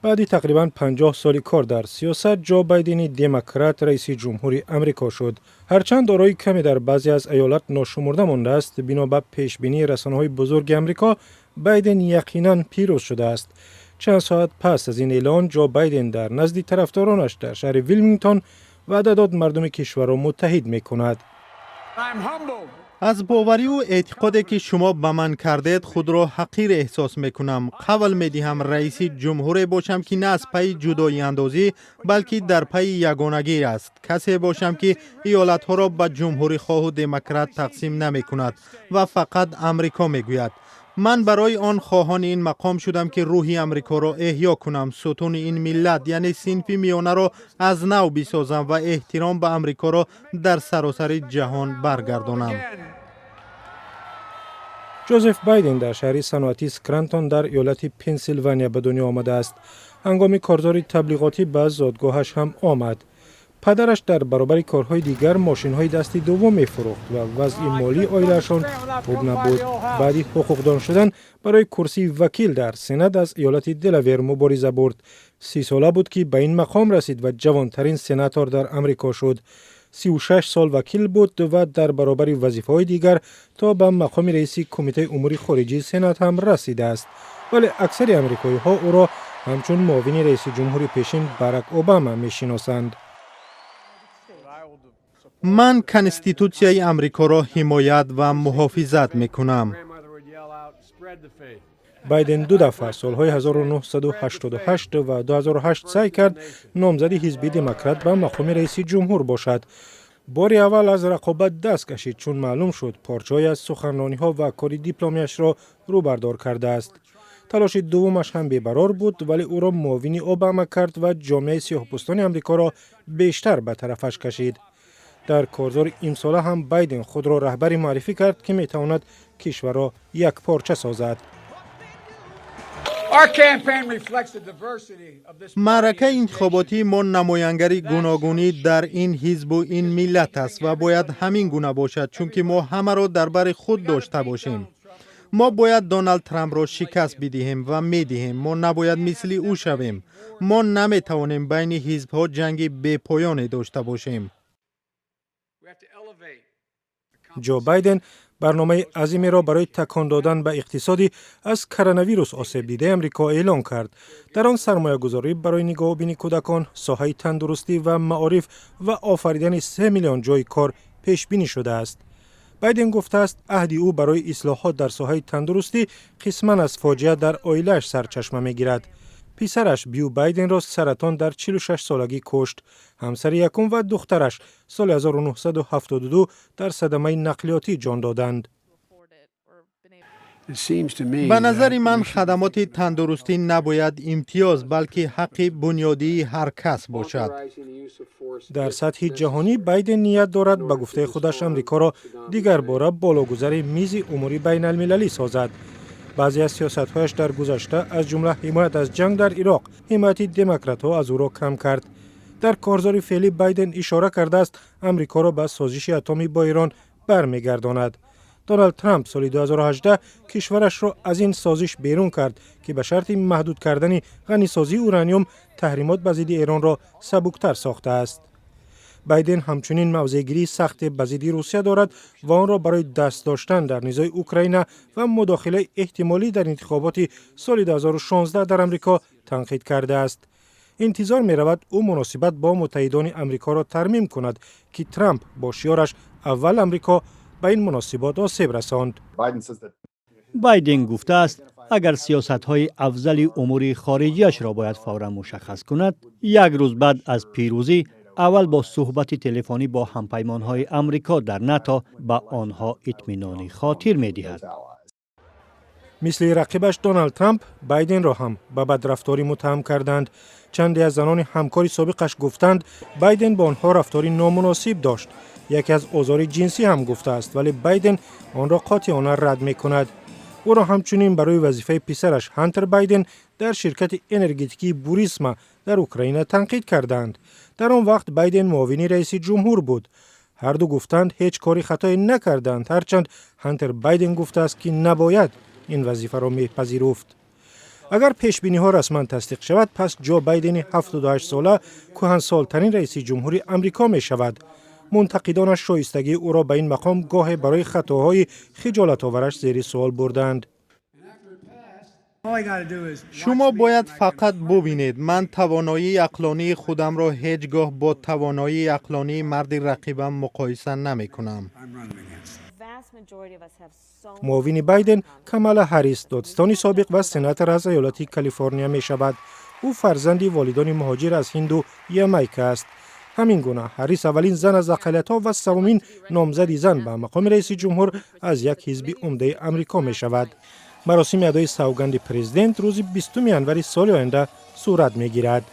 Баъди тақрибан 50 соли кор дар сиёсат, Ҷо Байдени демократ раиси ҷумҳури Амрико шуд. Ҳарчанд орои каме дар баъзе аз иёлат ношумурда мондааст, бино ба пешбинии расонаҳои бузурги Амрико, Байден яқинан пирӯз шудааст. Чанд соат пас аз ин эълон, Ҷо Байден дар назди тарафдоронаш дар шаҳри Вилмингтон ваъда дод, мардуми кишварро муттаҳид мекунад. I'm humbled. Аз бовариву эътиқоде, ки шумо ба ман кардед, худро ҳақир эҳсос мекунам. Қавл медиҳам, раиси ҷумҳуре бошам, ки на аз пайи ҷудоиандозӣ, балки дар пайи ягонагӣ аст. Касе бошам, ки иёлатҳоро ба ҷумҳурихоҳу демократ тақсим намекунад ва фақат Амрико мегӯяд. Ман барои он хоҳони ин мақом шудам, ки рӯҳи Амрикоро эҳё кунам, сутуни ин миллат, яъне синфи миёнаро аз нав бисозам ва эҳтиром ба Амрикоро дар саросари ҷаҳон баргардонам. Ҷозеф Байден дар шаҳри саноатии Скрантон дар иёлати Пенсилвания ба дунё омадааст. Ҳангоми корзори таблиғотӣ ба зодгоҳаш ҳам омад. Падараш дар баробари корҳои дигар мошинҳои дасти дуввум мефурӯхт ва вазъи молии оилаашон хуб набуд. Баъди ҳуқуқдон шудан, барои курсии вакил дар Сенат аз иёлати Делавер мубориза бурд. 30сола буд, ки ба ин мақом расид ва ҷавонтарин сенатор дар Амрико шуд. 36 сол вакил буд ва дар баробари вазифаҳои дигар то ба мақоми раиси Кумитаи умури хориҷии Сенат ҳам расидааст, вале аксари амрикоиҳо ӯро ҳамчун муовини раиси ҷумҳури пешин Барак Обама мешиносанд. Ман Конститутсияи Амрикоро ҳимоят ва муҳофизат мекунам. Байден ду дафъа, солҳои 1988 ва 2008, саъй кард номзади ҳизби демократ ба мақоми раиси ҷумҳур бошад. Бори аввал аз рақобат даст кашид, чун маълум шуд, порчаҳое аз суханрониҳо ва кори дипломияшро рӯбардор кардааст. Талоши дуввумаш ҳам бебарор буд, вале ӯро муовини Обама кард ва ҷомеаи сиёҳпӯстони Амрикоро бештар ба тарафаш кашид. Дар корзори имсола ҳам Байден худро раҳбаре муаррифӣ кард, ки метавонад кишварро якпорча созад. Маъракаи интихоботии мо намоянгари гуногунӣ дар ин ҳизбу ин миллат аст ва бояд ҳамин гуна бошад, чунки мо ҳамаро дар бари худ дошта бошем. Мо бояд Доналд Трампро шикаст бидиҳем ва медиҳем. Мо набояд мисли ӯ шавем. Мо наметавонем байни ҳизбҳо ҷанги бепоёне дошта бошем. Ҷо Байден барномаи азимеро барои такон додан ба иқтисоди аз коронавирус осебдидаи Амрико эълон кард. Дар он сармоягузорӣ барои нигоҳубини кӯдакон, соҳаи тандурустӣ ва маориф ва офаридани 3 миллион ҷойи кор пешбинӣ шудааст. Байден гуфтааст, аҳди ӯ барои ислоҳот дар соҳаи тандурустӣ қисман аз фоҷиа дар оилааш сарчашма мегирад. Писараш Бю Байденро саратон дар 46 солагӣ кушт. Ҳамсари якум ва духтараш соли 1972 дар садамаи нақлиётӣ ҷон доданд. Ба назари ман, хадамоти тандурустӣ набояд имтиёз, балки ҳаққи бунёдии ҳар кас бошад. Дар сатҳи ҷаҳонӣ Байден ният дорад, ба гуфтаи худаш, Амрикоро дигарбора бологузари мизи умури байналмилалӣ созад. Баъзе аз сиёсатҳояш дар гузашта, аз ҷумла ҳимоят аз ҷанг дар Ироқ, ҳимояти демократҳо аз ӯро кам кард. Дар корзори феълӣ Байден ишора кардааст, Амрикоро ба созиши атомӣ бо Эрон бармегардонад. Доналд Трамп соли 2018 кишварашро аз ин созиш берун кард, ки ба шарти маҳдуд кардани ғанисозии ураниум таҳримот ба зидди Эронро сабуктар сохтааст. Байден ҳамчунин мавзеъгирии сахте ба зидди Русия дорад ва онро барои даст доштан дар низои Украина ва мудохилаи эҳтимолӣ дар интихоботи соли 2016 дар Амрико танқид кардааст. Интизор меравад, ӯ муносибат бо муттаҳидони Амрикоро тармим кунад, ки Трамп бо шиёраш «Аввал Амрико» ба ин муносибот осеб расонд. Байден гуфтааст, агар сиёсатҳои афзали умури хориҷиашро бояд фавран мушаххас кунад, як рӯз баъд аз пирӯзӣ аввал бо суҳбати телефонӣ бо ҳампаймонҳои Амрико дар НАТО ба онҳо итминони хотир медиҳад. Мисли рақибаш Доналд Трамп, Байденро ҳам ба бадрафторӣ муттаҳам карданд. Чанде аз занони ҳамкори собиқаш гуфтанд, Байден бо онҳо рафтори номуносиб дошт. Яке аз озори ҷинсӣ ҳам гуфтааст, вале Байден онро қотеона рад мекунад. Ӯро ҳамчунин барои вазифаи писараш Ҳантер Байден дар ширкати энергетикии Бурисма дар Украина танқид карданд. Дар он вақт Байден муовини раиси ҷумҳур буд. Ҳарду гуфтанд, ҳеҷ кори хатое накарданд, ҳарчанд Ҳантер Байден гуфтааст, ки набояд ин вазифаро мепазируфт. Агар пешбиниҳо расман тасдиқ шавад, пас Ҷо Байдени 78-сола кӯҳансолтарин раиси ҷумҳури Амрико мешавад. Мунтақидонаш шоистагии ӯро ба ин мақом гоҳе барои хатоҳои хиҷолатовараш зери суол бурданд. Шумо бояд фақат бубинед, ман тавоноии ақлонии худамро ҳеҷ гоҳ бо тавоноии ақлонии марди рақибам муқоиса намекунам. Муовини Байден Камала Ҳаррис, додситони собиқ ва сенатор аз иёлати Калифорния мешавад. Ӯ фарзанди волидони муҳоҷир аз Ҳинду Ямайка аст. Ҳамин гуна Ҳаррис аввалин зан аз ақаллиятҳо ва севумин номзади зан ба мақоми раиси ҷумҳур аз як ҳизби умдаи Амрико мешавад. Маросими адои савганди президент рӯзи 20 январи соли оянда сурат мегирад.